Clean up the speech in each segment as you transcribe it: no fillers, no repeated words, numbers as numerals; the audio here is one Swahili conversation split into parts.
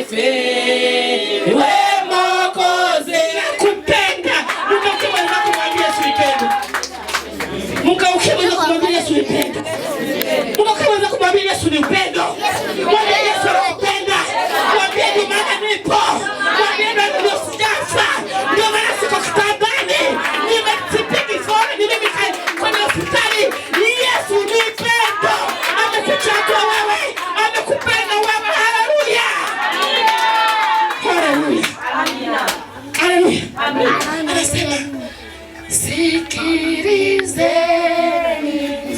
Usifiwe Mwokozi. Nakupenda. Mgeukie mwenzako mwambie Yesu ni pendo. Mgeukie mwenzako mwambie Yesu ni pendo. Mgeukie mwenzako mwambie Yesu ni upendo. Mwambie Yesu anakupenda. Mwambie ndio maana nipo. Mwambie ndio sijafa. Ndio maana siko kitandani. Nimesipigi fora, ni mimi kwenye hospitali. Yesu ni pendo. Amekuchagua wewe. Amekupenda wewe. Haleluya. Haleluya. Haleluya. Anasema sikilizeni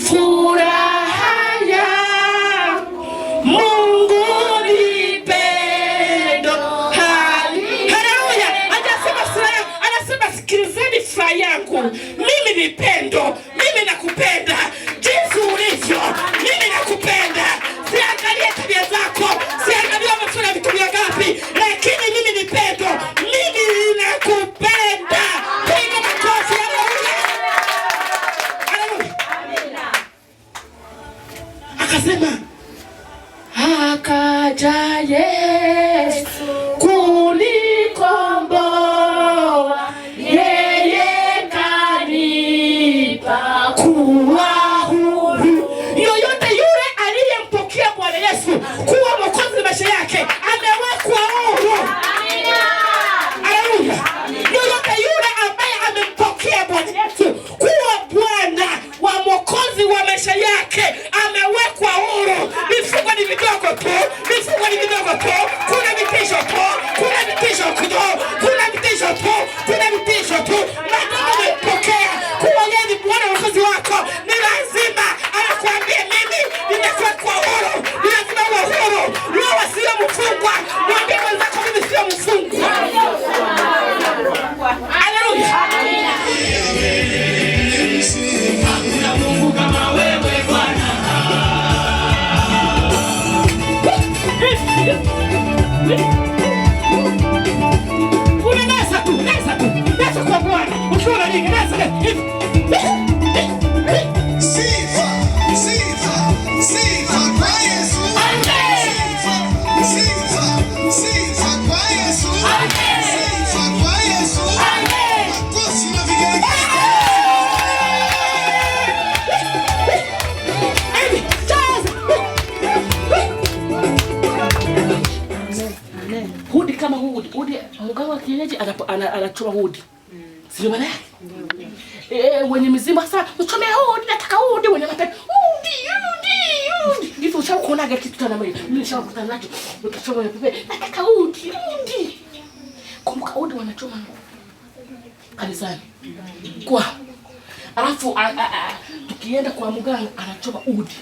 furaha yangu, Mungu ni pendo. Haleluya. Hajasema furaha, anasema sikilizeni furaha yangu. Mimi ni pendo, mimi nakupenda jinsi ulivyo, mimi nakupenda. Siangalie tabia zako, siangalie umefanya vitu vingapi, lakini mimi ni pendo, mimi nakupenda. Piga makofi, haleluya. Haleluya. Akasema akaja Yesu kunikomboa, yeye kanipa kuwa huru. Yoyote yule aliyempokea Bwana Yesu kuwa mwokozi wa maisha yake amewekwa huru. Haleluya. Yoyote yule ambaye amempokea Bwana Yesu kuwa Bwana wa mwokozi wa maisha yake amewekwa huru. Vifungo ni vidogo tu, vifungo ni vidogo tu, kuna vitisho tu, kuna vitisho tu, kuna vitisho tu, kuna vitisho tu. Maadamu umempokea kuwa yeye ni Bwana mwokozi wako, ni lazima anakuambia mimi nimekuwekwa huru, ni lazima uwe huru. Wewe sio mfungwa, mwambie mwenzako mimi sio mfungwa. Haleluya. Hakuna Mungu kama wewe Bwana. Unanasa tu, nasa tu, nasa kwa Bwana. Ukiwa unalinga, nasa hivi. Sifa, sifa, sifa kwa Yesu. Sifa, sifa, sifa kwa Yesu. Sifa kwa Yesu. Makofi na vigelegele. Hivi, cheza. Hudi kama hudi, hudi mganga wa kienyeji anachoma hudi. Sio maana yake? Wenye mizimu sasa uchome hudi, nataka hudi, wenye mapepo. Hudi, hudi, hudi. Hivi ushakuonaga kitu tena mimi? Mimi nishakutana nacho. Ukichoma pepe, nataka hudi, hudi. Kumbuka hudi wanachoma kanisani. Kwa alafu tukienda kwa mganga anachoma udi.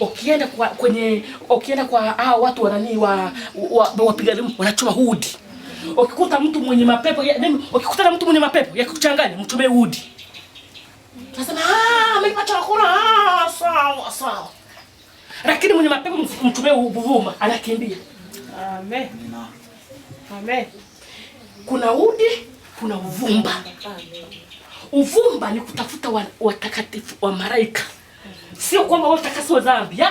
Ukienda kwa kwenye ukienda kwa hao watu wa nani wa wapiga demu wanachoma udi. Ukikuta mtu mwenye mapepo ya, nini, ukikuta na mtu mwenye mapepo ya kuchanganya mchomee udi. Nasema amenipa chakula, sawa sawa. Lakini mwenye mapepo mchomee uvuma anakimbia. Amen. Amen. Kuna udi, kuna uvumba. Uvumba ni kutafuta watakatifu wa malaika. Sio kwamba wewe utakaswe dhambi.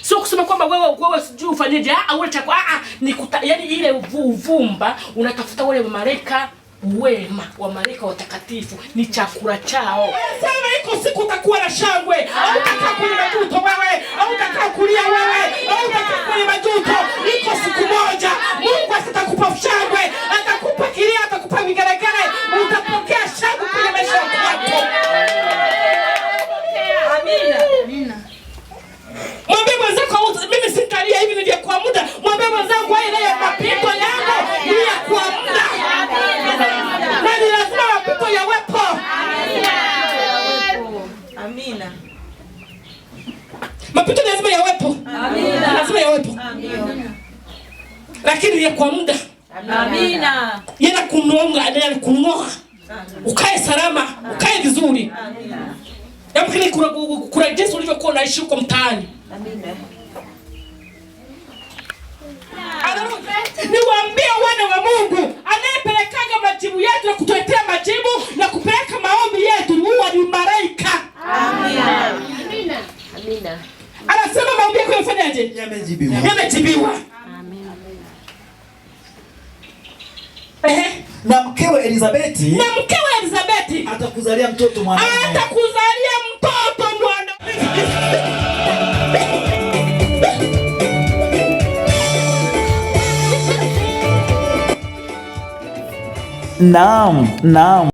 Sio kusema kwamba wewe sijui ufanyeje. Ule chako. Ni yani ile uvumba unatafuta wale malaika wema, wa malaika watakatifu ni chakula chao. Sema iko siku utakuwa na shangwe, au utakaa kwenye majuto wewe, au utakaa kulia wewe, au utakaa kwenye majuto. Iko siku moja Mungu atakupa shangwe, atakupa kilio, atakupa vigelegele, utapokea shangwe kwenye maisha yako. Amina. Mwambie mwenzako mimi sitalia hivi ni kwa muda. Mwambie mwenzako ile ya mapito yangu ni ya kwa muda. Na ni lazima mapito yawepo. Amina. Mapito ni lazima yawepo. Amina. Lazima yawepo. Lakini ya kwa muda. Amina. Yena kunonga, yena kungoa. Ukae salama, ukae vizuri. Amina. Yamkini kuna jinsi ulivyokuwa unaishi huko mtaani. Amina. Niwaambie wana wa Mungu, anayepelekaga majibu yetu na kutuletea majibu na kupeleka maombi yetu huwa ni malaika. Amina. Amina. Amina. Anasema maombi yako yamefanyaje? Yamejibiwa. Yamejibiwa. Amina. Na mkewe Elizabeti Na mkewe Elizabeti atakuzalia mtoto mwanamume. Atakuzalia mtoto mwana. Naam, naam.